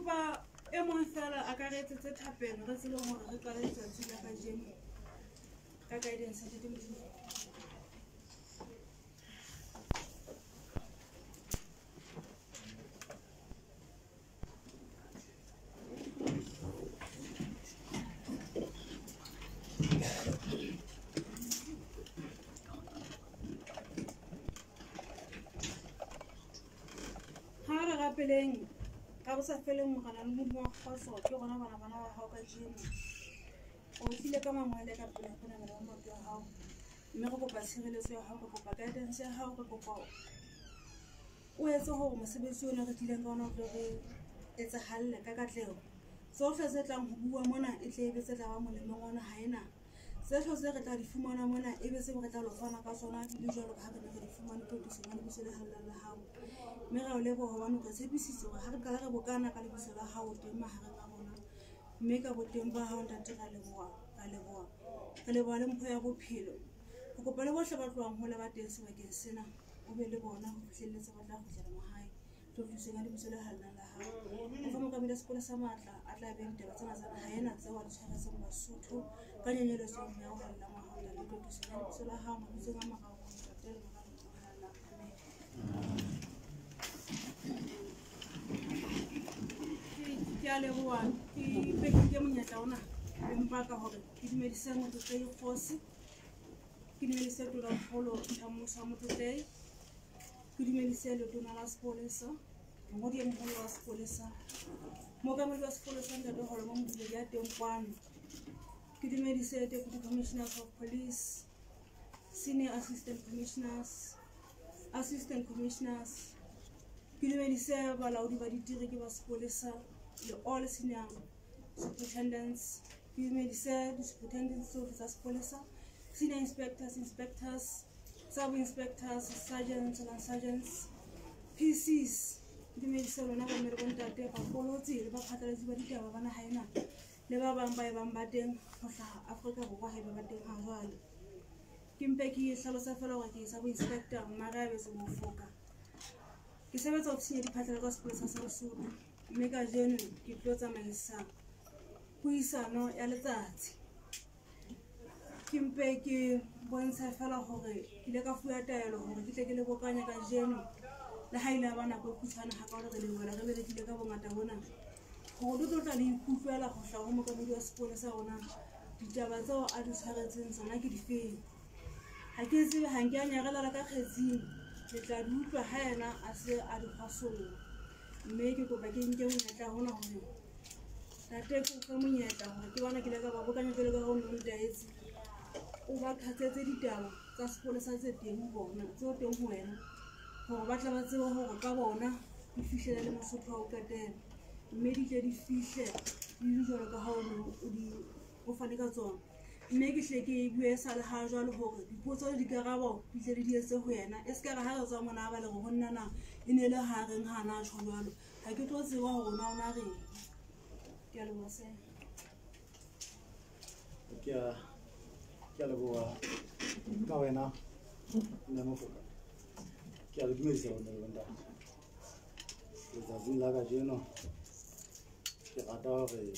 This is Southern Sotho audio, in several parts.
Kopa e mong fela a ka re etsetse thapelo re tsebe hore re qale letsatsi la kajeno ka guidance ya Ntate Modimo. Ha re rapeleng ka bo sa feleng Morena le Modimo wa kgotso, ke rona bana bana ba hao kajeno. O tlile ka mangwele ka pele ho namela wa maoto a hao, mme re kopa tshireletso ya hao, re kopa guidance ya hao, re kopa o etse hore mosebetsi ona re tlileng ka ona o tlo re etsahalle ka katleho. Tsohle tse tlang ho bua mona e tle e be tse tla ba molemong wa naha ena. Tsohle tse re tla di fumana mona e be tseo re tla lo fana ka tsona di le jwalo ka ha re ne re di fumane tlotlisong ya lebitso le halalelang la hao. Mme re a o leboha hobane o re tshepisitse hore ha re qala re bokana ka lebitso la hao teng mahareng a rona. Mme ka boteng ba hao Ntate ra leboha, ra leboha. Re leboha le mpho ya bophelo. Re kopa le bohle ba tlohang hole ba teng sebakeng sena, o be le bona ho fihlelletse ba tla kgutlela mahae. Tlotlisong ya lebitso le halalelang la hao. O fe mookamedi wa sekolo sa matla a tla beha ditaba tsena tsa naha ena tseo a di tshwaretseng Basotho ka nyenyeletso ya ho halalelang wa hao Ntate. Tlotlisong ya lebitso la hao mabitsong a mararo, Ntate le Mora le Moya o Halalelang. Amen. Ke a leboha, ke ke monyetla ona empa ka hore ke dumedise Motlotlehi Kgosi, ke dumedise Tonakgolo ya mmuso wa Motlotlehi, ke dumedise letona la sepolesa, mongodi e moholo wa sepolesa, mookamedi wa sepolesa Ntate Holomo Moduledi ya teng kwano. Ke dumedise Deputy Commissioners of Police, Senior Assistant Commissioners, Assistant Commissioners, ke dumedise balaodi ba ditereke ba sepolesa le all senior superintendents, ke dumedise di-superintendents tsohle tsa sepolesa, senior inspectors, inspectors, sub-inspectors, sergeants and sergeants, PCs, ke dumedise lona bomme le bontate, baqolotsi le baphatlalatsi ba ditaba ba naha ena le ba bang ba e bang ba teng ho hlaha Afrika Borwa haeba ba teng ha jwale. Ke mpe ke hlalosa feela hore ke sub-inspector Mmareabetse Mofoka. Ke sebetsa ofising ya diphatlalatso tsa sepolesa sa Lesotho, mme kajeno ke tlo tsamaisa puisano ya letsatsi. Ke mpe ke bontshe feela hore ke ile ka fuwa taelo hore ke tle ke le bokanye kajeno, le ha ile ya ba nako e kgutshwane hakalo re lebohela re berekile ka bongata bona, hore le tlo tla le ikutlwela ho hlaha ho mookamedi wa sepolesa rona ditaba tseo a di tshwaretseng tsona ke difeng. Ha ke tsebe, ha nke a nyarelala ka kgetsing, le tla di utlwa ha yena a se a di kgwasolla. Mme ke kopa ke nke monyetla hona hore ntate ke o fe monyetla hore ke bona ke ile ka ba bokanya jwalo ka ha o ne o ntaetse, o ba qhatsetse ditaba tsa sepolesa tse teng ho bona, tseo teng ho wena, hore ba tle ba tsebe hore ka bona di fihlele le Mosotho wa ho qetela, mme di tle di fihle di le jwalo ka ha o ne o di o fane ka tsona. Mme ke hle ke bue sa le ha jwalo hore dipotso le dikarabo di tle di di etse ho yena, e se ka re ha re tswa mona ba le re ho nna na e ne le ha reng ha na tjho jwalo, ha ke tlo tseba hore na o na reng. Ke a leboha sena. Ke a leboha ka wena Mme Mofoka. Ke a le dumedisa bomme le bontate. Letsatsing la kajeno ke rata hore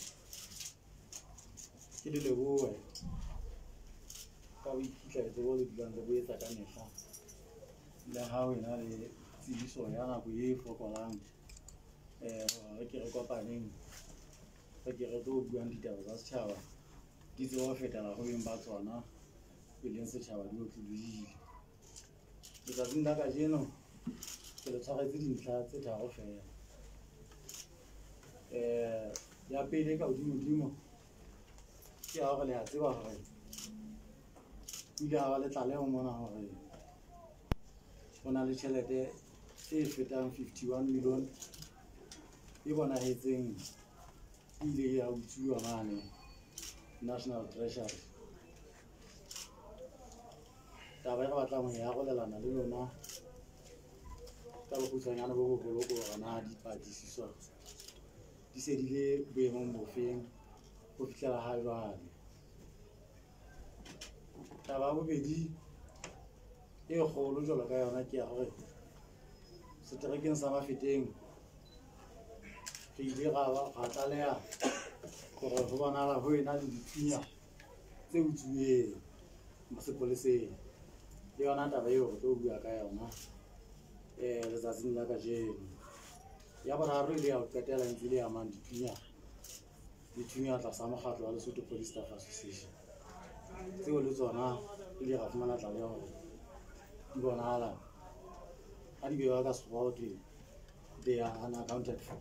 ke le lebohe ka boikitlaetso bo le dulang le bo etsa ka mehla, le ha o ena le tsebiso ya nako e fokolang, hore re ke re kopaneng, re ke re tlo buang ditaba tsa setjhaba di tsebe ho fetela ho beng ba tsona, e leng setjhaba di otlolohile. Letsatsing la kajeno ke le tshwaretse dintlha tse tharo feela. Ya pele ka hodimodimo ke ya hore le a tseba hore ho ile ha ba le tlaleho mona hore ho na le tjhelete e fetang 51 million e bonahetseng e ile ya utsuwa mane National Treasury. Taba e re batlang ho e arolelana le lona ka bokgutshwanyane bo boholo ke hore na dipatlisiso di se di le boemong bofeng ho fihlela ha jwale. Taba ya bobedi e kgolo jwalo ka yona ke ya hore seterekeng sa Mafeteng Re ile ra tlaleha hore ho bonahala ho ena le dithunya tse utsuweng sepoleseng. Le yona taba eo re tlo bua ka yona letsatsing la kajeno. Ya boraro e le ya ho qetela ntse le amang dithunya tlasa mokgatlo wa Lesotho Police Staff Association. Tseo le tsona ile ra fumana tlaleho hore di bonahala ha di bewa ka sekgowa ho thwe they are unaccounted for.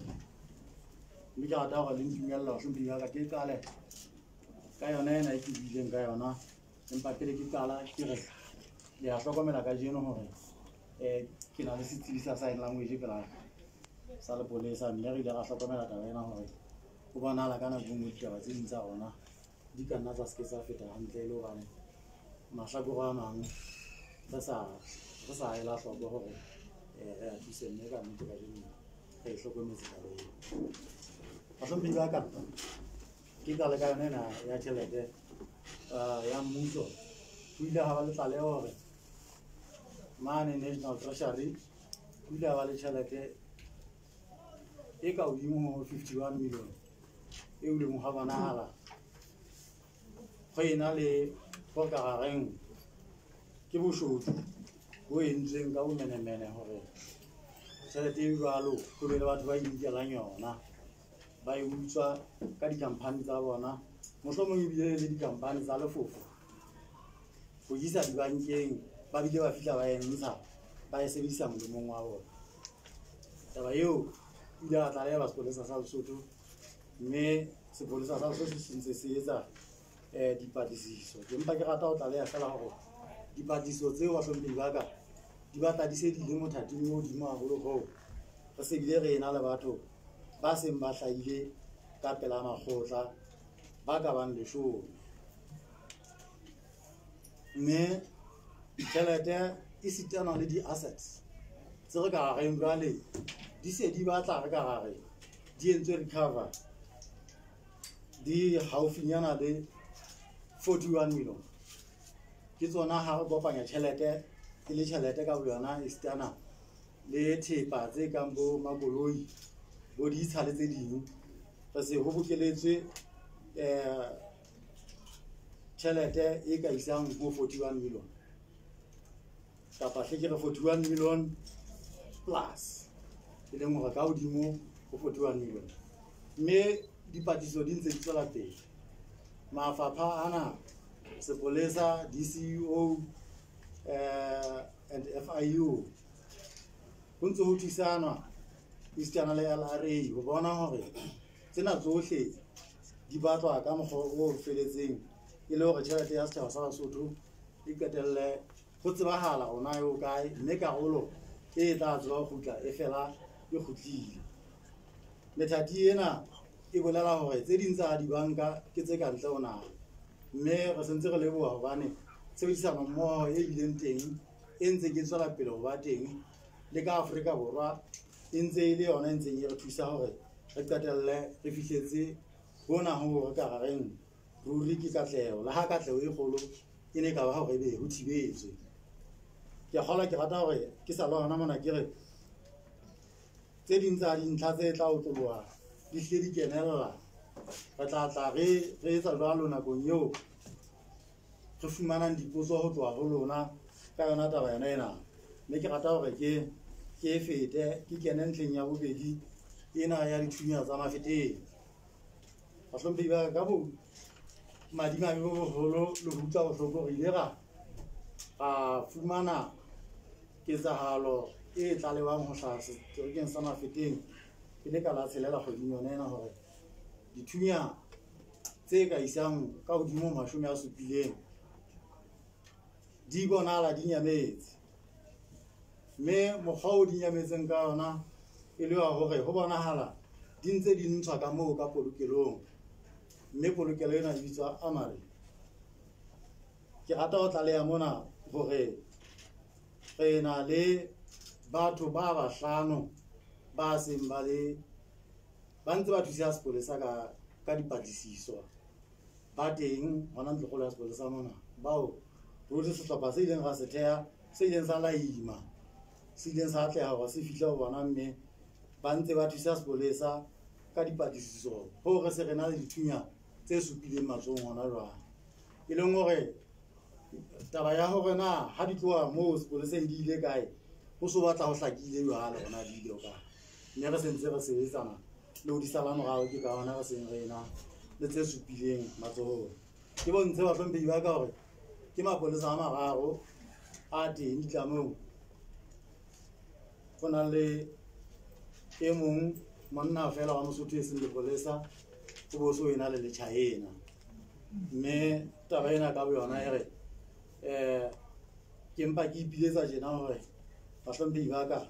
Mme ke rata hore le ntumella bahlomphehi ba ka ke qale ka yona ena e ke buileng ka yona, empa pele ke qala ke re le a hlokomela kajeno hore ke na le setsebi sa sign language pela sa lepolesa, mme re ile ra hlokomela taba ena hore ho bonahala ka nako e nngwe ditaba tse ding tsa rona di ka nna tsa se ke tsa feta hantle, e le hobane mahlakore a mang re sa ela hloko hore re a thuse, mme ka nnete kajeno re e hlokometse taba eo. Bahlomphehi ba ka, ke qale ka yona ena ya tjhelete ya mmuso. Ho ile ha ba le tlaleho hore mane National Treasury ho ile ha ba le tjhelete e ka hodimo ho 51 million eo leng ha bonahala ho ena le ho ka rareng ke boshodu bo entsweng ka bomenemene hore tjhelete e jwalo ho be le batho ba inkelang yona, ba e utswa ka di-company tsa bona, mohlomong ebile le di-company tsa lefofo ho isa dibankeng, ba bile ba fihla ba e ntsha ba e sebedisa molemong wa bona. Taba eo ile ya tlalehelwa sepolesa sa Lesotho, mme sepolesa sa Lesotho se ntse se etsa dipatlisiso. Ke mpa ke rata ho tlaleha feela hore dipatlisiso tseo bahlomphehi ba ka di batla di se di le mothating o hodimo haholo hoo re se bile re ena le batho ba seng ba hlahile ka pela makgotla ba ka bang 10. Mme tjhelete e sitana le di-assets tse re ka reng jwale di se di batla re ka rare di entswe recover di haufinyana le 41 million. Ke tsona ha re kopanya tjhelete e le tjhelete ka boyona e sitana le thepa tse kang bo makoloi bo ditsha le tse ding, re se ho bokeletswe tjhelete e ka isang ho 41 million, kapa hle ke re 41 million plus, e leng hore ka hodimo ho 41 million. Mme dipatlisiso di ntse di tswela pele. Mafapha ana sepolesa, DCEO and FIU ho ntse ho thusanwa esitana le LRA ho bona hore tsena tsohle di batlwa ka mokgwa o feletseng, e le hore tjhelete ya setjhaba sa Basotho e qetelle ho tsebahala hore na e hokae, mme karolo e tla tseba ho kgutla e fela e kgutlile. Methati ena e bolela hore tse ding tsa dibanka ke tse ka ntle ho naha, mme re sentse re leboha hobane tshebedisano mmoho e bileng teng e ntse ke tswela pele ho ba teng le ka Afrika Borwa e ntse e le yona e ntseng e re thusa hore re qetelle re fihletse hona ho re ka reng ruri ke katleho, le ha katleho e kgolo e ne ka ba hore ebe ho thibetswe. Ke kgolwa ke rata hore ke sa le hona mona ke re tse ding tsa dintlha tse tla otloloha di hle di kenella, re tla tla re etsa jwalo nakong eo re fumanang dipotso ho tloha ho lona ka yona taba yona ena. Mme ke rata hore ke fete ke kene ntlheng ya bobedi ena ya dithunya tsa Mafeteng. Bahlomphehi ba ka, bo madimabe bo boholo le ho utlwa bohloko re ile ra fumana ketsahalo e tlalewang ho hlaha seterekeng sa Mafeteng e le ka la tshelela kgweding yona ena hore dithunya tse ka isang ka hodimo 70 di bonahala di nyametse. Mme mokgwa o di nyametseng ka yona e le wa hore ho bonahala di ntse di ntshwa ka moo ka polokelong, mme polokelo ena e bitswa Amari. Ke rata ho tlaleha mona hore re na le batho ba bahlano ba seng ba le ba ntse ba thusa sepolesa ka dipatlisiso ba teng hona ntlokgolo ya sepolesa mona, bao ruri sehlopha se ileng ra se theha se ileng sa laima se ileng sa atleha hore se fihle ho bona, mme ba ntse ba thusa sepolesa ka dipatlisiso ho re se re na le dithunya tse supileng matsohong hona jwale. E leng hore taba ya hore na ha di tloha moo sepoleseng di ile kae, ho so batla ho hlakile jwale hona di ile kae. Mme re sentse re sebetsana le ho di sala morao, ke ka hona re seng re ena le tse supileng matsohong. Ke bontshe bahlomphehi ba ka hore ke mapolesa a mararo a teng ditlamong. Ho na le e mong monna feela wa Mosotho e seng lepolesa, o bo so ena le letjhaena. Mme taba ena ka boyona e re ke mpa ke ipiletsa tjena hore bahlomphehi ba ka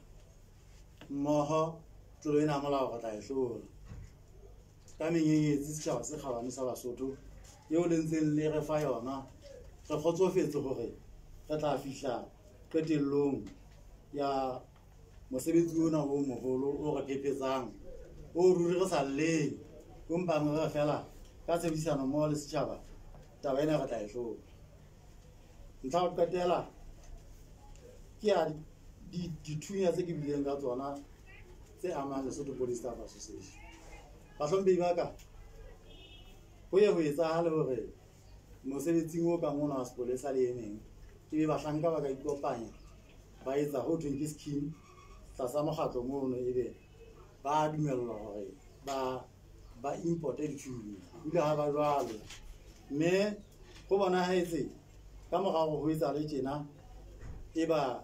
mmoho tlolo ena ya molao re tla e hlola. Ka menyenyetsi setjhaba se kgabane sa Basotho eo le ntseng le re fa yona, re kgotsofetse hore re tla fihla qetellong ya mosebetsi ona o moholo o re phephetsang, o ruri re sa lleng, o mpang re fela ka tshebedisano mmoho le setjhaba, taba ena re tla e hlola. Ntlha ho qetela ke ya dithunya tse ke buileng ka tsona tse amang Lesotho Police Staff Association. Bahlomphehi ba ka, ho ye ho etsahale hore mosebetsing o ka mona wa sepolesa le e meng, ebe bahlanka ba ka ikopanya ba etsa ho thweng ke scheme tlasa mokgatlo mono, ebe ba dumellwa hore ba importe dithunya. Ho ile ha ba jwalo, mme ho bonahetse ka morao ho etsahale tjena, eba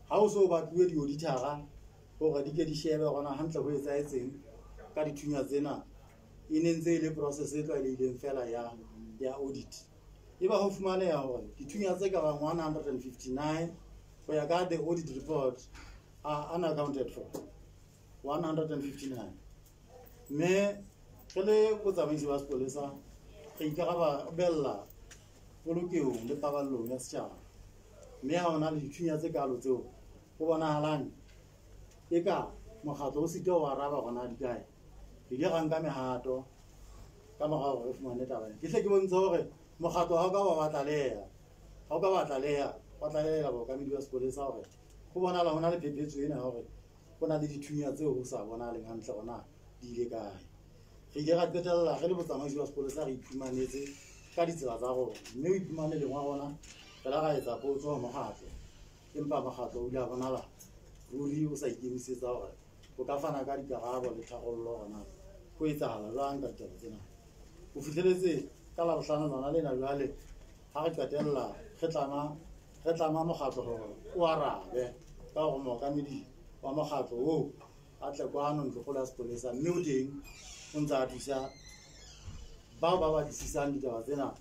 ha o so batluwe di-auditor-a hore di ke di shebe hore na hantle ho etsahetseng ka dithunya tsena, e ne ntse e le process e tlwaelehileng fela ya audit. Eba ho fumaneha hore dithunya tse ka bang 159 ho ya ka the audit report are unaccounted for, 159. Mme re le botsamaisi ba sepolesa re ikarabella polokehong le paballong ya setjhaba. Mme ha hona le dithunya tse kalo tseo ho bonahalang eka mokgatlo o sitwa ho araba hore na di kae, re ile ra nka mehato ka morao hore re fumane taba ena. Ke hle ke bontshe hore mokgatlo ha o ka wa tlaleha, ha o ka wa tlaleha, wa tlalehela baokamedi ba sepolesa hore ho bonahala ho na le phephetso ena hore ho na le dithunya tseo ho sa bonahaleng hantle hore na di ile kae. Re ile ra qetella re le botsamaisi ba sepolesa re iphumanetse ka ditsela tsa rona, mme o iphumaneleng wa rona re la ra etsa potso ho mokgatlo, empa mokgatlo o ile a bonahala ruri o sa ikemisetsa hore o ka fana ka dikarabo le tharollo hore na ho etsahala jwang ka ditaba tsena. Ho fihleletse ka Labohlano lona lena jwale ha re qetella re tlama mokgatlo hore o arabe ka hore mookamedi wa mokgatlo oo a tle kwano ntlokgolo ya sepolesa, mme o teng o ntse a thusa bao ba batlisisang ditaba tsena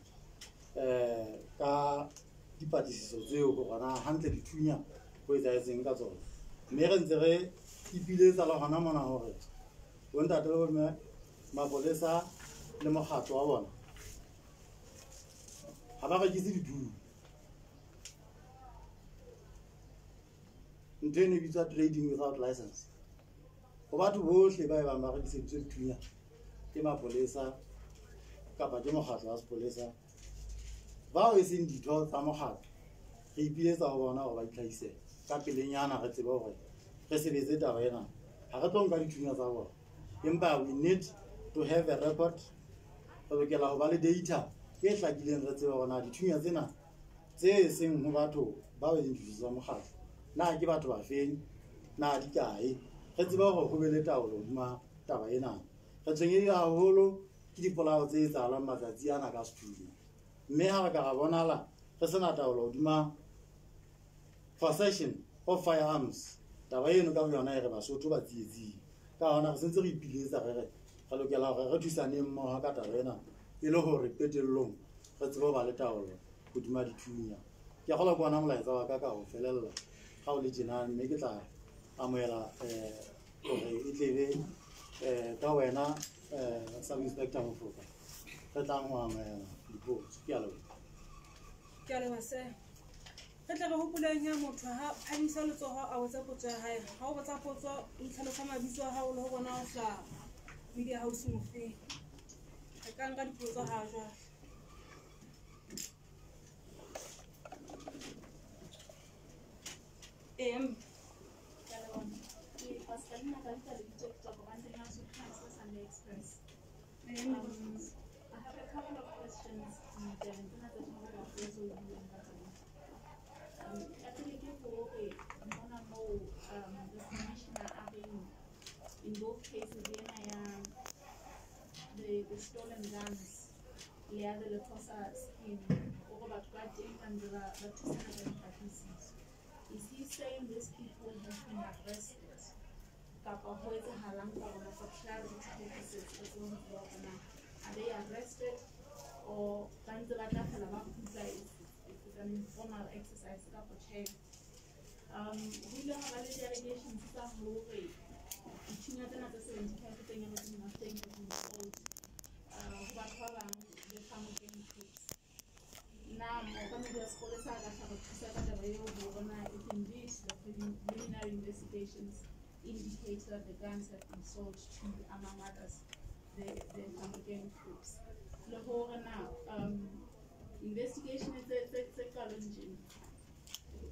ka dipatlisiso tseo hore na hantle dithunya ho etsahetseng ka tsona. Mme re ntse re ipiletsa le hona mona hore bontate le bomme mapolesa le mokgatlo wa bona ha ba rekise dithunya. Ntho eno e bitswa trading without license. Ho batho bohle ba ebang ba rekiseditswe dithunya ke mapolesa kapa ke mokgatlo wa sepolesa, bao e seng ditho tsa mokgatlo, re ipiletsa ho bona hore ba itlhahise ka pelenyana, re tsebe hore re sebetse taba ena. Ha re tlo nka dithunya tsa bona, empa we need to have a record. Re lokela ho ba le data e hlakileng, re tsebe hore na dithunya tsena tse seng ho batho bao e leng ditho tsa mokgatlo na ke batho ba feng, na di kae, re tsebe hore ho be le taolo hodima taba ena. Re tshwenyehile haholo ke dipolao tse etsahalang matsatsi ana ka sethunya, mme ha re ka ra bonahala re sena taolo hodima possession of firearms, taba eno ka boyona e re Basotho ba tsietsing. Ka hona re sentse re ipiletsa re re re lokela hore re thusaneng mmoho ka taba ena e le hore qetellong re tsebe ho ba le taolo hodima dithunya. Ke a kgolwa ke ona molaetsa wa ka ka ho felella ha o le tjena, mme ke tla amohela hore e tle be ka wena Sub Inspector Mofoka re tlang ho amohela dipotso. Ke a leboha. Ke a leboha sir. Re tle re hopoleng ya motho ha phamisa letsoho a botsa potso ya hae. Ha o botsa potso o itlhalosa mabitso a hao le ho bona o hlaha media house mofeng. Re ka nka dipotso ha jwale. Ke Pascaline Nakalita, lebitso ke ya the LEPOSA scheme, hore batho ba teng ba ntse ba thusana ka dipatlisiso. Is he saying these people have been arrested? Kapa ho etsahalang ka bona for clarity purposes, re tsebe ho tseba hore na are they arrested or ba ntse ba tla fela ba kgutla, it's an informal exercise kapa tjhe. Ho ile ha ba le di-allegations tsa hore dithunya tsena tse 75 tse nyametseng Mafeteng have been sold ho batho ba bang le Famokeng groups. Na mookamedi wa sepolesa a ka hla re thusa ka taba eo ho bona if indeed the preliminary investigations indicate that the guns have been sold to, among others, the Famokeng groups. Le hore na investigation tse qalong tjena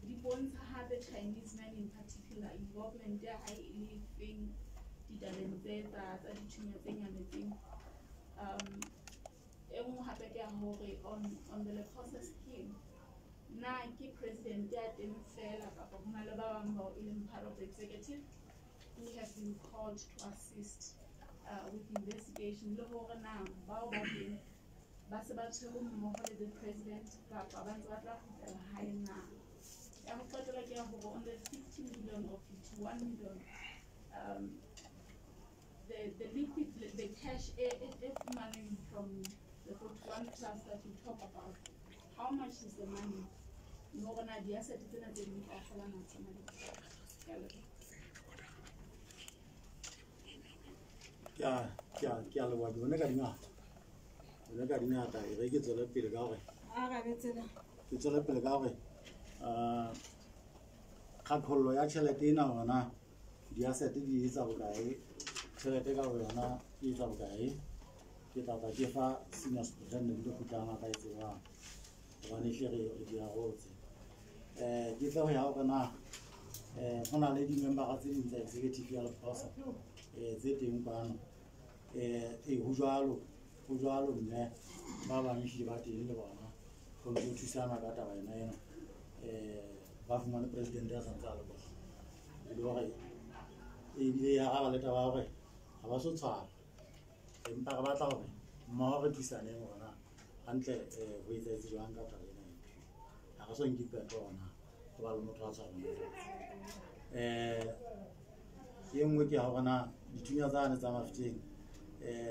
di bontsha hape Chinese man in particular involvement ya hae e le efeng ditabeng tse tsa dithunya tse nyametseng. E nngwe hape ke ya hore on the LEPOSA scheme, na ke president ya teng fela kapa ho na le ba bang bao e leng part of the executive who have been called to assist with investigation, le hore na bao ba teng ba se ba tshwerwe mmoho le the president kapa ba ntse ba tla kgutlela hae na. Ya ho qetela ke ya hore on the 50 million or 51 million, the liquid, the cash e fumaneng from the 41 plus that you talk about, how much is the money? Le hore na di-asset tsena tse ding kaofela na tsona di kae? Ke a leboha. Ke a leboha, ke bone ka dingata. Bone ka dingata, e re ke tswele pele ka hore Arabe tsena. Ke tswele pele ka hore kgathollo ya tjhelete ena hona di-asset di etsa bokae, tjhelete ka bo yona e etsa bokae. Ke tla tla ke fa senior superintendent le kgutlang a ka e tsebang hobane ehlile re di arotse. Ke tle ho ya hore na ho na le di-membera tse ding tsa executive ya LEPOSA tse teng kwano. Ho jwalo, ho jwalo mme ba bang ehlile ba teng le bona ho ntso thusana ka taba ena ena. Ba fumane president ya santse a le kwana. E le hore ebile ya araba le taba ya hore ha ba so tshwarwa, empa re batla hore mmoho re thusaneng hore na hantle ho etsahetse jwang ka taba ena. Ha re so nke qeto hore na ho ba le motho a tshwarwang. E nngwe ke ya hore na dithunya tsane tsa Mafeteng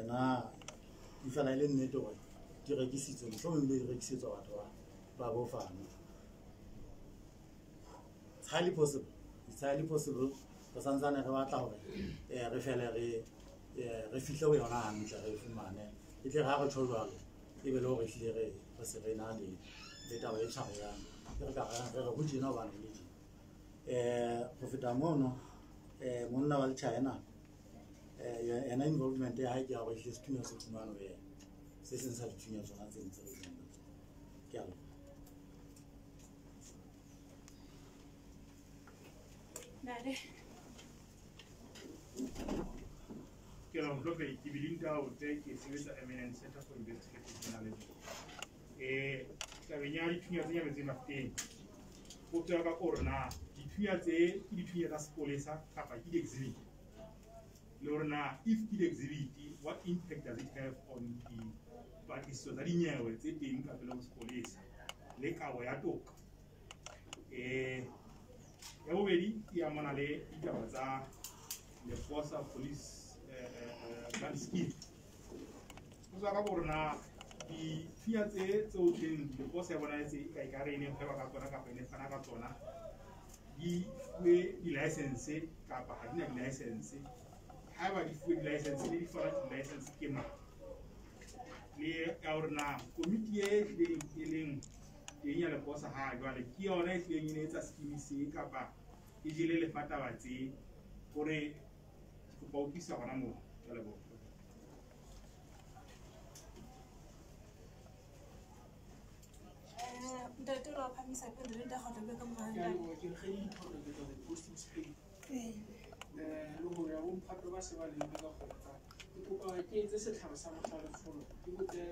na di fela e le nnete hore di rekisitswe, mohlomong ebile di rekisetswa batho ba bo fano. It's highly possible. It's highly possible. Re santsane re batla hore re fele re fihle ho yona hantle, re fumane. E tle ha re tjho jwalo, e be le hore ehlile re se re na le taba e tshwarehang. E re ka re re ho tjena hobane ho le tjena. Ho feta mono, monna wa China yena involvement ya hae ke ya hore ehlile sethunya se fumanwe ho yena. Se seng sa dithunya tsona tse ntse re buang ka tsona. Ke a leboha. Nale. Ke la Mhlophe, ke Belinda Ote, ke sebetsa Eminent Center for Investigative Journalism. Tabeng ya dithunya tse nyametseng Mafeteng, potso ya ka ke hore na dithunya tse ke dithunya tsa sepolesa kapa ke di-exhibit? Le hore na if ke di-exhibit, what impact does it have on dipatlisiso tsa dinyewe tse teng ka pele ho sepolesa le kabo ya toka? Ya bobedi e amana le ditaba tsa LEPOSA Police Gun Scheme. Potso ya ka ke hore na dithunya tse ho thweng LEPOSA ya bona e tse e ka ekare e ne kgweba ka tsona kapa e ne fana ka tsona, di fuwe di-license kapa ha di na di-license? Haeba di fuwe di-license, le di fana di-license ke mang? Le ya hore na komiti e hlileng e leng teng ya LEPOSA ha jwale ke yona e hlileng e ne etsa scheme se kapa e jele lefa taba tse, hore ke kopa ho utlwisisa hona moo. Ke a leboha. Ntate o la phamisa pele le ntate kgotla ka mora Ke a leboha, ke Nkgedi Dipholo, ke tswa the Posting Spain. Le hore bo mphato ba se ba leng ka kgotsa. Ke kopa ke etse setlhare sa motlhalefolo, ke botse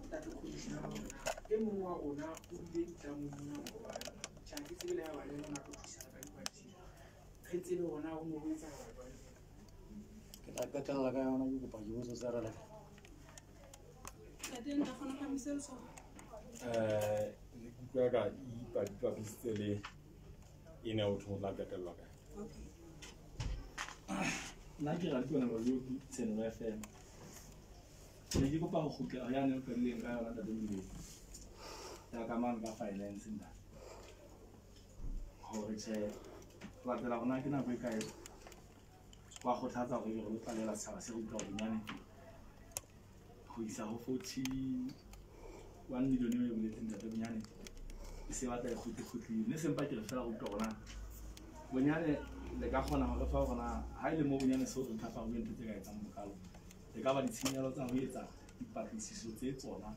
ntate commissioner hore na e mong wa rona o bile ditlamong mona maobane. Tjhe, ha ke tsebe le ha ba le mona tlo thusana ka dipatlisiso. Re tsebe hore na ho ne ho etsahala jwang. Ke tla qetella ka yona, ke kopa ke botse tse relevant. Ntate Ntate nka kgona ho phahamisa letsoho. Ne ke utlwa ka ipapisitse le ena ho thwe ho tla qetellwa kae. Okay. Nna ke Radikone Moloko, Tshenolo FM. Ne ke kopa ho kgutlela ho yane o qadileng ka yona, Ntate Molemi, ya kamano ka finance, ntate. Hore tjhe, ho latela hore na ke nako e kae wa kgothatsa hore ebe re lo tlalehela setjhaba se re utlwa hore bonyane ho isa ho 41 million eo e boletseng, ntate, bonyane e se batla e kgutle-kgutlile. Ne sempa ke re fela re utlwa hore na bonyane le ka kgona ho re fa hore na ha e le mo bonyane seo re cover ntho tse ka etsang bokalo, e ka ba ditshenyehelo tsa ho etsa dipatlisiso tse tsona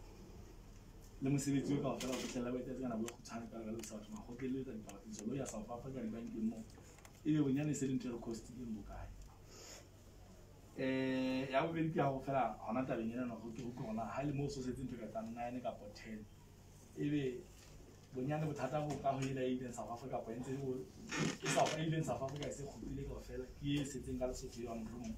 le mosebetsi o kaofela ho fihlella ba etsetse ka nako e kgutshwane ka le isa batho makgotleng le ho etsa dipatlisiso le ho ya South Africa dibankeng moo, ebe bonyane se le ntho e re cost-ileng bokae? Ya bobedi ke ya hore fela hona tabeng ena ho ke utlwe hore na ha e le moo so setse ntho e ka etsang 9 kapa 10, ebe bonyane bothata bo ka ho ela e ileng South Africa kapa e ntse e South e ileng South Africa e se kgutlile kaofela, ke e setseng ka Lesotho jwang? Mohlomong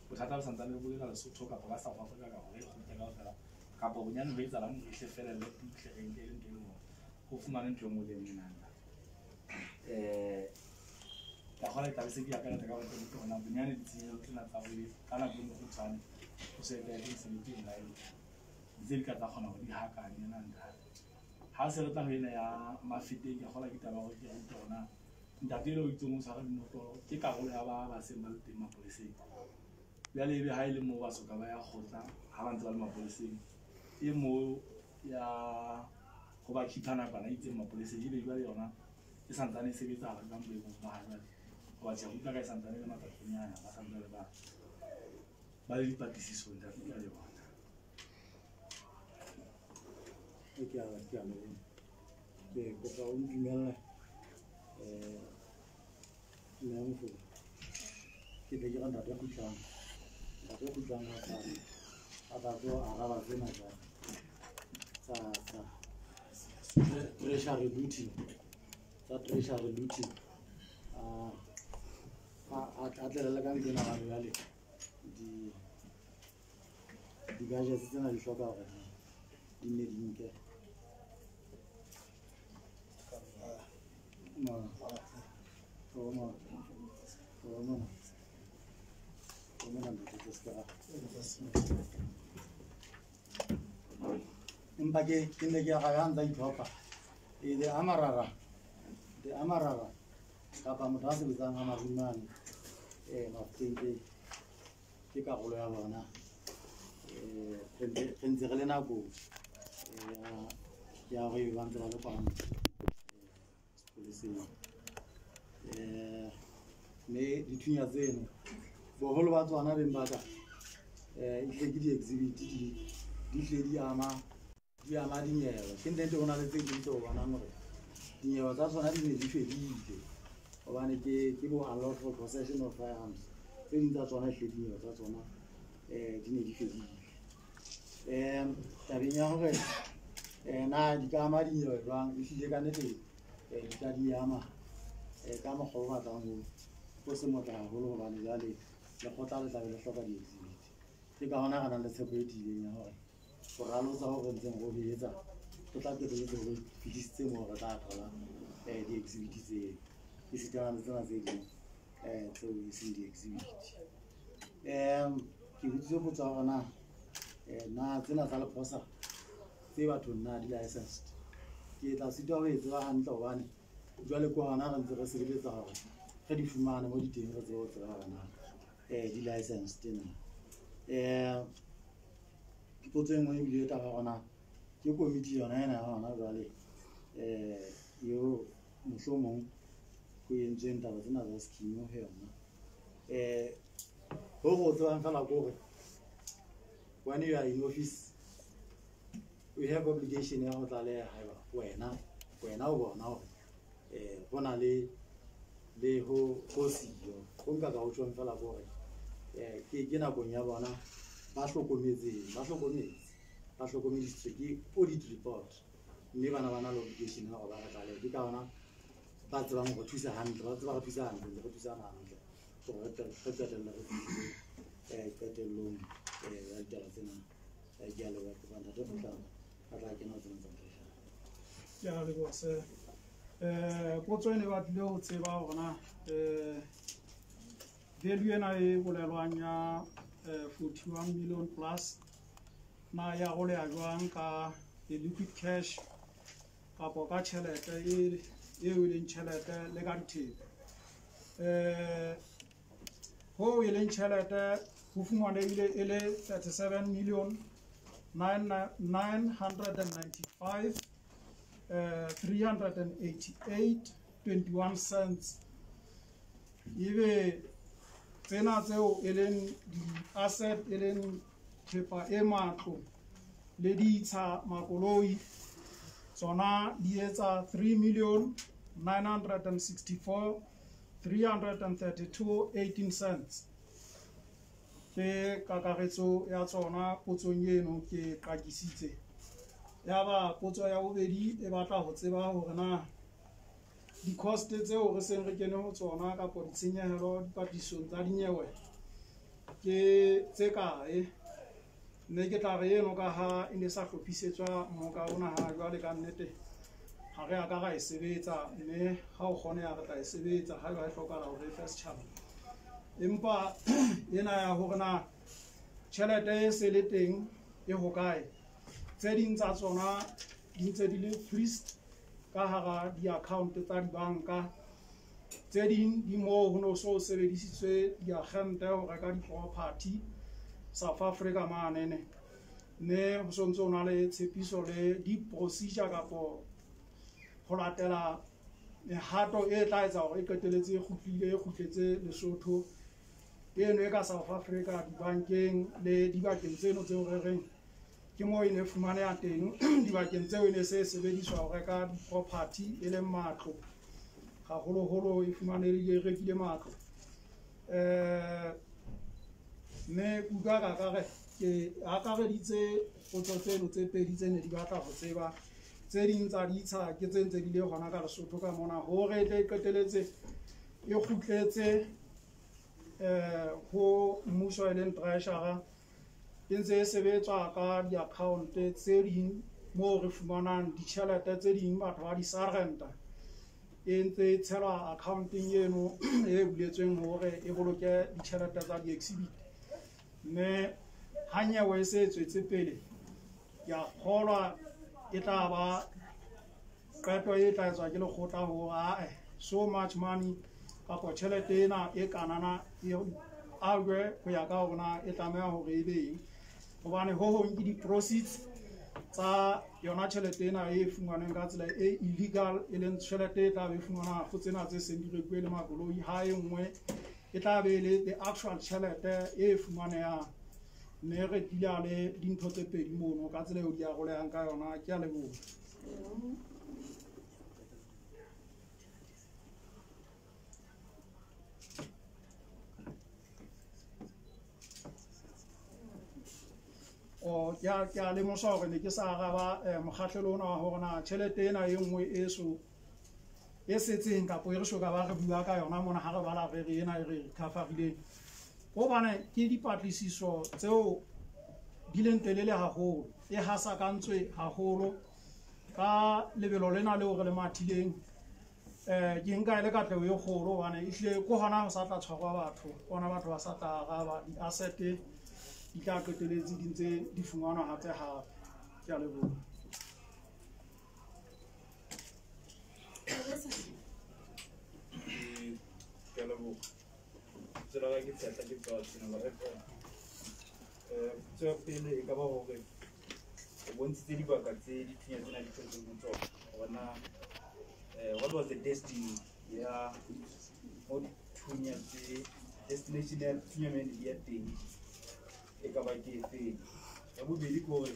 bothata bo santsane bo le ka Lesotho kapa ka South Africa ka hore e kgutle kaofela, kapa bonyane ho etsahalang hore ehle felelle butle re nke e le ntho e leng hore ho fumane ntho e nngwe le e nngwe na? Ka kgola ke tlabe se ke akaretsa ka hore ke utlwe hore na bonyane ditshenyehelo tsena tsa ho ka nako e mokgutshwane ho se etsa mosebetsi e nna tse di ka tsa kgona hore di hakanye na, ntate? Ha se re tla ho ena ya Mafeteng, ke kgola ke taba hore ke utlwe hore na ntate ele o itseng o tshwara dinotlolo ke karolo ya ba seng ba le teng mapoleseng jwale, ebe ha e le moo ba soka ba ya kgotla ha ba ntse ba le mapoleseng, e moo ya ho ba keep-a nakwana e itseng mapoleseng, ebe jwale yona e santsane e sebetsahala jwang boemong ba ha jwale? Hoba tjhe, utlwa ka e santsane e le matsatsinyana ba santsane ba le dipatlisisong, ntate. Ke a leboha. Ke a leboha. Ke kopa o ntumelle, mme Mofoka, ke tle ke re ntate Kgutlang a tla a tla tlo araba tsena tsa treasury looting, tsa treasury looting, a tlelele ka ntlo ena hobane jwale di-gadgets tsena di hloka hore di nne di nke. Mona. Oh, mona. Oh, mona. Oh, mona, ntate, se ka. Empa ke ne ke ya ntsa itlhopha e the amarara, the amarara kapa motho a sebetsang ha marumane Mafeteng ke karolo ya bona. Re ntse re le nakong ya hore ba ntse ba le kwano sepoleseng, mme dithunya tseno boholo ba tsona beng ba ka ehlile ke di-exhibit, di hlile di ama dinyewe. Ke nnete, ho na le tse ding tse o bonang hore dinyewe tsa tsona di ne di fedile hobane ke bo unlawful possession of firearms. Tse ding tsa tsona ehlile dinyewe tsa tsona di ne di fedile. Tabeng ya hore na di ka ama dinyewe jwang, ehlile ka nnete di ka di ama ka mokgwa o batlang o se motle haholo, hobane jwale lekgotla le tlabe le hloka di-exhibit. Ke ka hona re nang le tshepo e tiileng ya hore ho ralotsa ho re ntseng re ho etsa ho tla qetelletse re fihlise moo re tla thola di-exhibit tseo, esitana le tsena tse ding tseo e seng di-exhibit. Ke botsitse potso ya hore na tsena tsa Lephosa tse bathong na di licensed. Ke tla sitwa ho e tseba hantle hobane jwale ke hona re ntse re sebeletsa hore re di fumane mo di teng, re tsebe ho tseba hore na di licensed na. Potso e nngwe ebile taba ya hore na ke komiti yona ena ya hona jwale eo mohlomong ho entsweng taba tsena tsa scheme ho yona. Ho re o tsebang fela ke hore when you are in office you have obligation ya ho tlaleha haeba wena o bona hore ho na le ho siyo. Ho nka ka ho tjhong fela ke hore ke nakong ya bona ba hlokometseng, ba hlokometse, ba hlokomedisitswe ke audit report, mme bana ba na le obligation ya hore ba re tlalehe. Ke ka hona ba tsebang ho re thusa hantle, ba tseba re thusa hantle, re thusana hantle hore re qetelle re fihlile qetellong ya ditaba tsena. Ke a leboha, kopa ntate Motlhaba a tla kena ho tsena tsa treasury. Ke a leboha sir. Potso e ne batlile ho tseba hore na value ena e bolelwang ya 41 million plus na ya roleha jwang ka the liquid cash kapo ka tjhelete eo e leng tjhelete le ka dithepa. Ho e leng tjhelete ho fumanehile e le 37 million 995 388.21 cents. Ebe tsena tseo e leng di-asset e leng thepa e matlo le ditsha makoloi tsona di etsa 3 million 964 332.18 cents. Ke kakaretso ya tsona potsong eno ke qakisitse. Ya ba potso ya bobedi e batla ho tseba hore na di-cost tseo re seng re kene ho tsona kapa ditshenyehelo dipatlisong tsa dinyewe ke tse kae. Mme ke tla re eno ka ha e ne sa hlophisetswa mmoka ona ha jwale ka nnete ha re a ka ra e sebetsa, mme ha o kgoneha re tla e sebetsa ha eba e hlokahala hore e fe setjhaba. Empa ena ya hore na tjhelete e se le teng e hokae, tse ding tsa tsona di ntse di le freezed ka hara di-account tsa dibanka, tse ding di moo ho no so sebedisitswe diagente ho reka di-property South Africa manene, mme ho so ntse ho na le tshepiso le di-procedure kapo ho latela mehato e tla etsa hore e qeteletse e kgutlile e kgutletse Lesotho eno e ka South Africa dibankeng le dibakeng tseno tseo re reng ke moo e ne fumaneha teng. Dibakeng tseo e ne se sebediswa ho reka di-property e leng matlo, haholoholo e fumanehile e rekile matlo. Mme utlwa ka ka re ke akareditse potso tseno tse pedi tse ne di batla ho tseba. Tse ding tsa ditsha ke tse ntse di le hona ka Lesotho ka mona hore e tle e qeteletse e kgutletse ho mmuso e leng treasurer, e ntse e sebetswa ka di-account tse ding moo re fumanang ditjhelete tse ding batho ba di surrender, e ntse e tshelwa accounteng eno e buletsweng hore e boloke ditjhelete tsa di-exhibit. Mme ha nyewe e se e tswetse pele, ke a kgolwa e tla ba qeto e tla etswa ke lekgotla hore ae so much money kapa tjhelete ena e kanana e alwe ho ya ka hore na e tlameha hore e be eng, hobane ho hong ke di-proceeds tsa yona tjhelete ena e fumanweng ka tsela e illegal, e leng tjhelete e tla be e fumanwa ho tsena tse seng di rekuwe le makoloi, ha e nngwe e tla be e le the actual tjhelete e fumanehang. Mme re deala le dintho tse pedi mono ka tsela eo di arolehang ka yona. Ke a leboha. O ke a lemosa hore ne ke sa araba mokgahlelo ona wa hore na tjhelete ena e nngwe e so e setseng kapo e re soka ba re bua ka yona mona ha re bala re re ena e re recoverileng, hobane ke dipatlisiso tseo di leng telele haholo, e hasakantswe haholo ka lebelo lena leo re le mathileng. Ke nka e le katleho e kgolo hobane ehlile ke hona ho sa tla tshwarwa batho, bona batho ba sa tla araba, di-asset di tla qeteletse di ntse di fumanwa hape hape. Ke a leboha. Ke a leboha. Tsela ka ke tshetla ke tswa Tshenolo FM. Potso ya pele e ka ba hore o bontshitse dibaka tse dithunya tsena di thotsweng ho tsona, hore na what was the destiny ya mo dithunya tse, destination ya dithunya mene di ya teng e ka ba ke efeng. Ya bobedi ke hore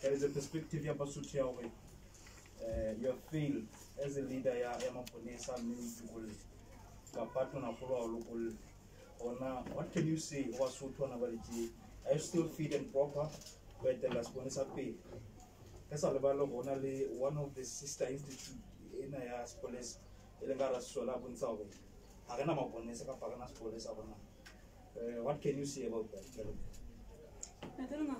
there is a perspective ya Basotho ya hore you have failed as a leader ya maponesa mme o itokolle kapa tonakgolo wa o lokolle. Ona, what can you say ho Basotho hona jwale tje? Are you still fit and proper ho etella seponesa pele? Re sa lebale hore hona le one of the sister institute ena ya sepolesa e leng ka hara Sesole a bontsha hore ha re na maponesa kapa ha re na sepolesa rona. What can you say about that? Ntate Lengau,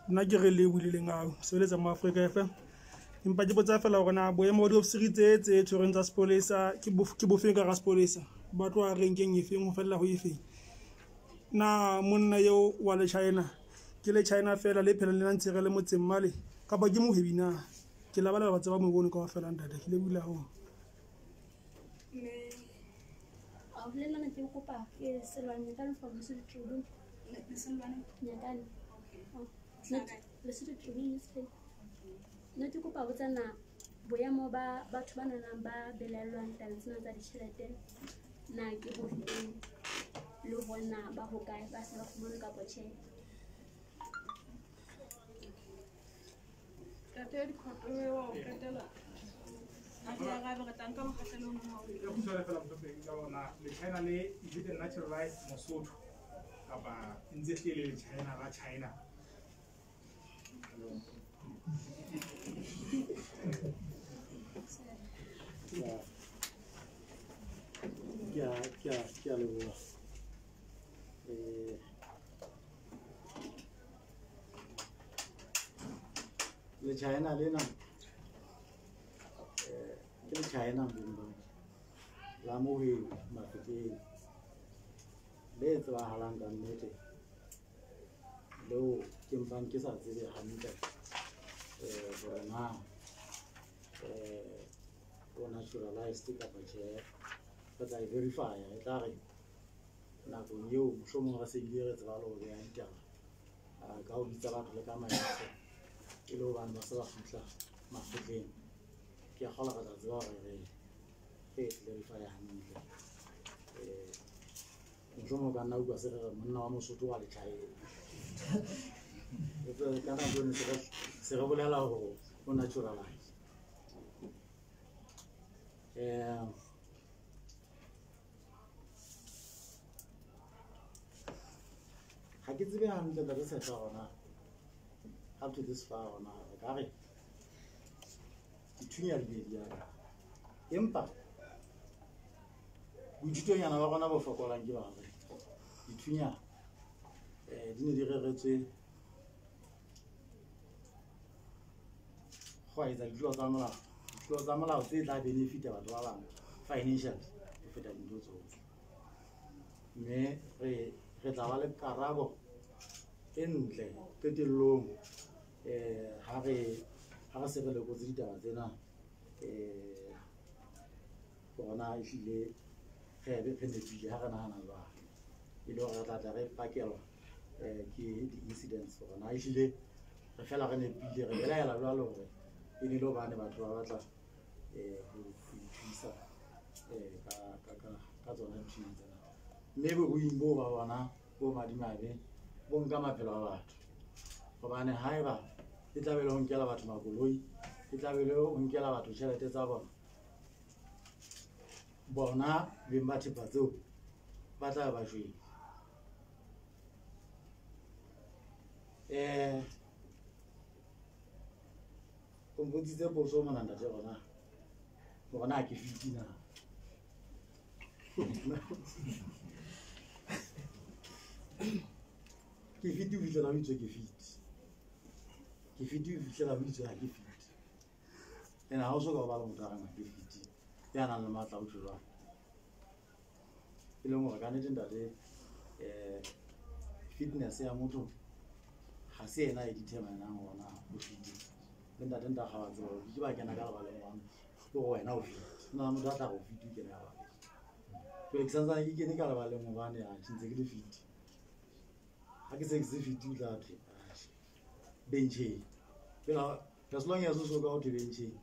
Nna ke re le buileng ao sebeletsa mo Africa FM. Empa ke botsa fela hore na boemo ba diofisiri tse tshwereng tsa sepolesa ke bofeng ka hara sepolesa, ba tloha renkeng efeng ho fella ho efeng. Na monna eo wa le China ke le China fela le phelang le na ntse re le motseng male kapa ke mohwebi na? Ke labalabela ba tseba mobono kaofela ntate, ke lebohile haholo. A o bolella ke kopa ke Selwane Nyakane from Lesotho Tribune. Selwane Nyakane. Lesotho Tribune newspaper. Nna ke kopa botsa na boemo ba batho ba nanang ba belaellwang tabeng tsena tsa ditjhelete na ke bofeng le hona ba hokae, ba se ba fumanwe kapa tjhe? Ntate Dikhoto wa ho qetela. A di arabe, re tla nka mokgahlelo o mong wa ho E kgutshwane fela mohlomphehhi ka hore na le-China le is it a naturalized Mosotho kapa e ntse hlile le le-China la China? Ke a leboha. Le China lena ke le China beng ba la mohwebi Mafeteng le tsebahalang ka nnete, leo ke mpang ke sa tsebe hantle hore na o naturalized kapa tjhe. Re tla e verify-a, e tla re nakong eo mohlomong re se bile re tseba le ho beha ditaba ka ho bitsa batho le ka maetso e le hobane ba se ba kgutla makgotleng. Ke a kgolwa re tla tseba hore re clarify hantle. Mohlomong o ka nna utlwa se re re monna wa Mosotho wa letjhaeng. Ka nako eno se re bolela hore o naturalize. Ha ke tsebe hantle ntate Tshehla hore na up to this far hore na re ka re dithunya di be di ya kae. Empa boithutonyana ba rona bo fokolang ke ba hore dithunya di ne di reretswe go etsa ditlolo tsa molao, ditlolo tsa molao tse tla benefita batho ba bang financially ho feta dintho tsohle. Mme re tla ba le karabo e ntle qetellong ha re se re lekotse ditaba tsena hore na ehlile re be re nepile ha re nahana jwang, e le hore re tla tla re pakelwa ke di-incidents hore na ehlile re fela re nepile, re belaela jwalo hore e ne le hobane batho ba batla ho ithusa ka tsona dithunya tsena. Mme boruing boo ba bona bo madimabe bo nka maphelo a batho, hobane haeba e tla be le ho nkela batho makoloi, e tla be le ho nkela batho tjhelete tsa bona, bona beng ba thepa tseo ba tla ba shwele. O mpotsitse potso mona ntate rona hore na ke fit na. Ke fit ho fihlela ho itswe ke fit. Ke fit ho fihlela ho itswe ha ke fit. Ene ha o soka o ba le motho a reng ha ke fit, ya nang le matla a ho tjho jwalo. E leng hore ka nnete ntate fitness ya motho ha se yena e determinang hore na o fit. Le ntate nta ga wa tseba hore ke ba kena ka lebaleng wa ke hore wena o fit. Ho na le motho a tla re o fit o kene ka lebaleng. Jwale ke santsane ke kene ka lebaleng hobane atjhe ntse ke le fit. Ha ke se ke se fit o tla thwe atjhe bencheng. Fela as long as o so ka ho thwe bencheng,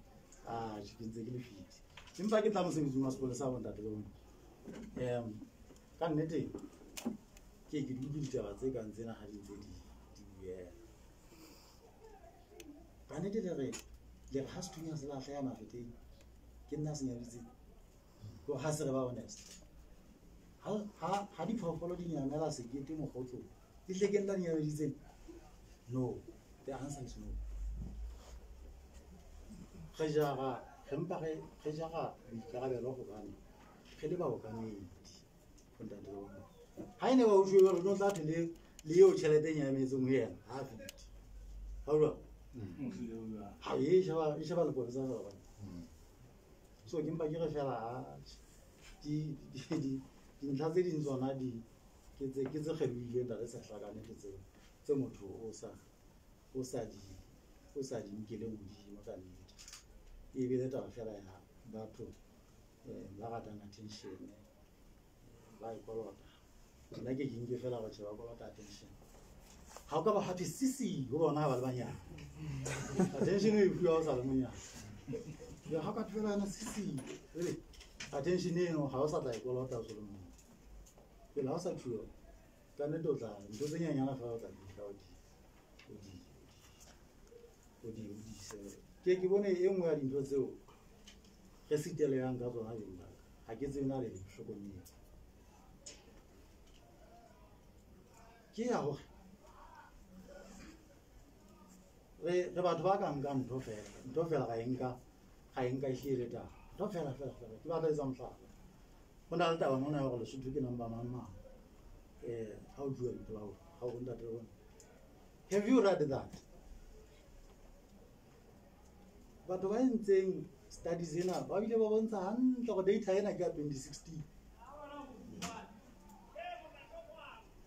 atjhe ke ntse ke le fit. Empa ke tla mosebetsing wa sepolesa bo ntate le bona. Ka nnete ke ke di utlwe ditaba tse kang tsena ha di ntse di buela. Ka nnete le re ha sethunya se lahleha Mafeteng ke nna se nyaditseng. Hore ha se re ba honest. Ha diphoofolo di nyamela sekete mokgotlong, di hle ke nna di nyameditseng? No, the answer is no. Re jara, re mpa re jara boikarabelo hobane re le baokamedi bo ntate le bo mme. Ha e ne ba utlwe hore no tla thwe le eo tjhelete e nyametseng ho yena, ha fete. Ha jwang? Ha e sheba lepolesa fela bana. So ke mpa ke re fela di dintlha tse ding tsona di ke tse kgelohileng ntate Sehla ka nnete tse motho o sa di nkeleng hodimo ka nnete. E be le taba fela ya batho ba ratang attention, ba e kolota. Nna ke nke fela batho ba kolota attention. Ha o ka ba hathwe sisi ho bona ha ba le banyane. Attention e fuwa o sa le monyane. Ya ha ka fela na sisi. Attention eno ha o sa tla e kolota o se le monyane. Pele ha o sa thuo ka nnete o tla ntho tse nyenyana fela o tla di tla o di ke bone e nngwe ya dintho tseo re sitelehang ka tsona beng ba ka. Ha ke tsebe na le di hlokometse. Ke ya hore re batho ba ka nka ntho fela ga e nka e hlile taba. Ntho fela ke batla etsa mohlala. Ho na le taba mona ya hore Lesotho ke number mang mang. Ha o tluwa dipolao, ha o ntate le bona. Have you read that? Batho ba entseng studies ena ba bile ba bontsha hantle hore data ena ke ya 2016.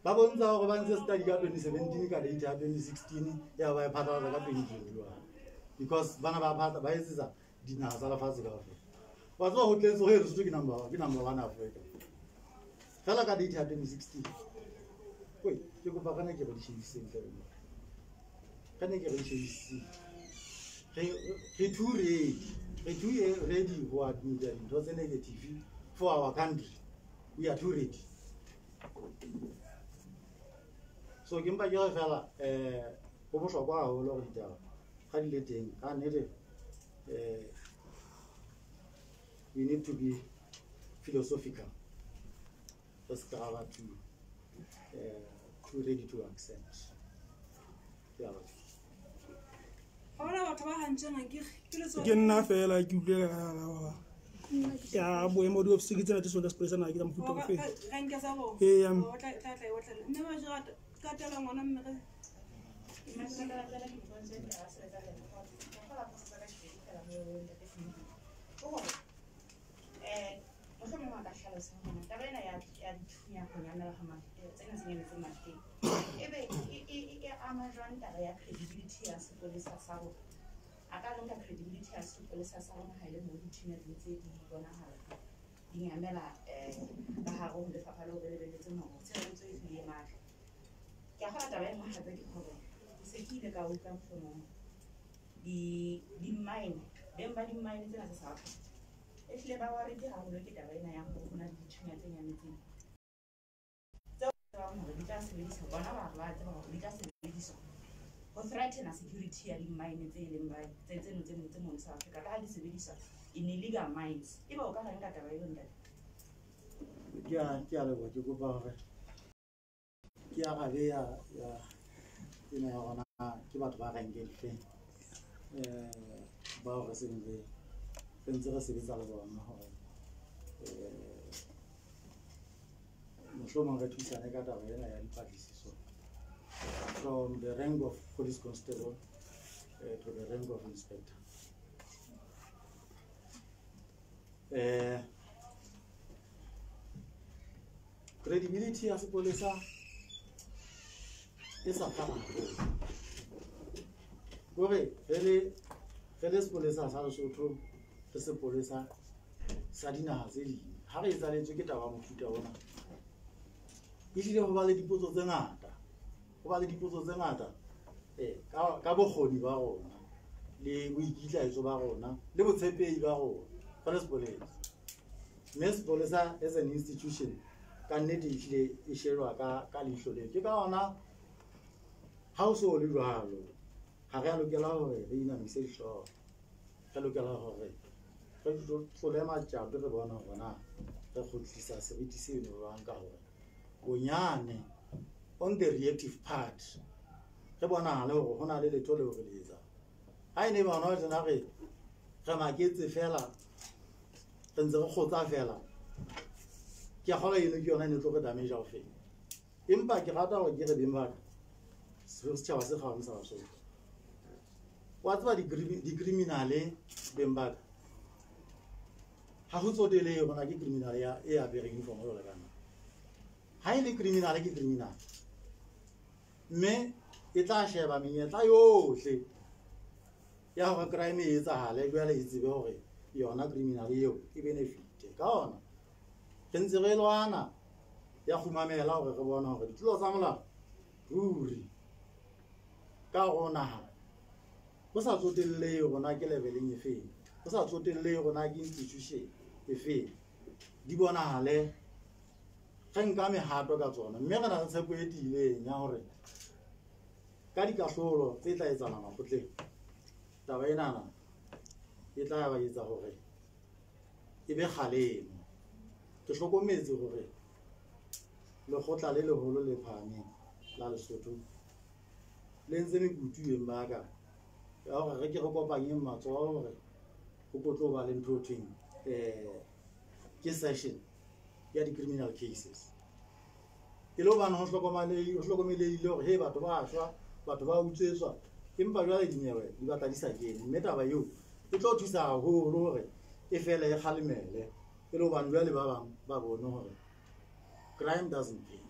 Ba bontsha hore ba ntse study ka 2017 ka data ya 2016 ya ba e phatlalatsa ka 2021. Because bana ba etsetsa dinaha tsa lefatshe kaofela. Wa tseba ho tletse hore Lesotho ke number 1 Africa. Fela ka data ya 2016. Oi, ke kopa kana ke re di shebiseng fela. Kana ke re di shebiseng. Re too ready ho admit dintho tse negative for our country. We are too ready. So ke mpa ke re fela ho bohlokwa haholo hore ditaba ga di le teng ka nnete we need to be philosophical. Re ska ba too ready to accept. Ke a batho. Ke nna fela ke utlwela ka ya boemo di ofisi tsena tse sona sepolesa na ke tsa mofuta ofe. Ee, mohlomong a ka hlalosa hore taba ena ya dithunya ho nyamela ha tsena senyeletseng mateng ebe e ama jwang taba ya credibility ya sepolesa sa rona? A ka re nka credibility ya sepolesa sa rona ha e le moo dithunya di ntse di bonahala di nyamela ka hare ho lefapha leo re lebelletseng hore tshireletso e hlile e matla. Ke a kgola taba e nngwe hape ke hore ke se ke ile ka utlwa mohlomong di-mine beng ba di-mine tsena tsa South Africa e hlile ba worried haholo ke taba ena ya hore ho na le dithunya tse nyametseng tseo tsebang hore di tla sebediswa, bona ba re ba tseba hore di tla sebediswa ho threatena security ya di-mine tse leng ba tse tseno tse mono South Africa ka ha di sebediswa in illegal mines. Ebe o ka reng ka taba eo ntate? Ke a leboha, ke kopa hore ke arabe ya ena ya rona ke batho ba renke difeng bao re seng re ntse re sebetsa le bona hore mohlomong re thusane ka taba ena ya dipatlisiso from the rank of police constable to the rank of inspector. Credibility ya sepolesa e sa fana haholo. Kore re le sepolesa sa Lesotho le sepolesa sa dinaha tse ding ha re etsaletswe ke taba ya mofuta ona ehlile ho ba le dipotso tse ngata ka bokgoni ba rona le boikitlaetso ba rona le botshepehi ba rona re le sepolesa. Mme sepolesa as an institution ka nnete ehlile e shejwa ka leihlo leo. Ke ka hona ha o so le jwalo ha re a lokela hore re inamise dihlooho, re lokela hore re tlole matjato re bone hore na re kgutlisa seriti seno jwang ka hore bonyane on the reactive part re bonahale hore ho na le letho leo re le etsang. Ha e ne bona tjena re maketse fela re ntse re kgotsa fela ke a kgolwa eno ke yona e ne tlo re damage ho feta. Empa ke rata hore ke re beng ba ka setjhaba se kgabane sa Basotho Wa tseba di-criminale beng ba ka ga go tsotelehe gona ke criminal ya e apereng uniform jwalo ka nna. Ha e le criminal ke criminal, mme e tla sheba menyetla yohle ya hore crime e etsahale, jwale e tsebe hore yona criminal eo e benefite ka ona. Re ntse re lwana ya kgumamela hore re bone hore ditlolo tsa molao ruri ka hare ho naha, ho sa tsotellehe hore na ke leveleng e feng, ho sa tsotellehe hore na ke institution e feng, di bonahale re nka mehato ka tsona. Mme re na le tshepo e tiileng ya hore ka dikahlolo tse tla etsahala makgotleng, taba enana e tla ba etsa hore e be kgalemo. Ke hlokometse hore lekgotla le leholo le phahameng la Lesotho le ntse mekutu beng ba ka ya hore re ke re kopanyeng matsoho hore ho ko tlo ba le ntho ho thweng ke session ya di-criminal cases, e le hobane ho hlokomelehile hore he batho ba shwa, batho ba utswetswa, empa jwale dinyewe di batla di sa kene. Mme taba eo e tlo thusa haholo hore e fele e kgalemele, e le hobane jwale ba bang ba bone hore crime doesn't pay.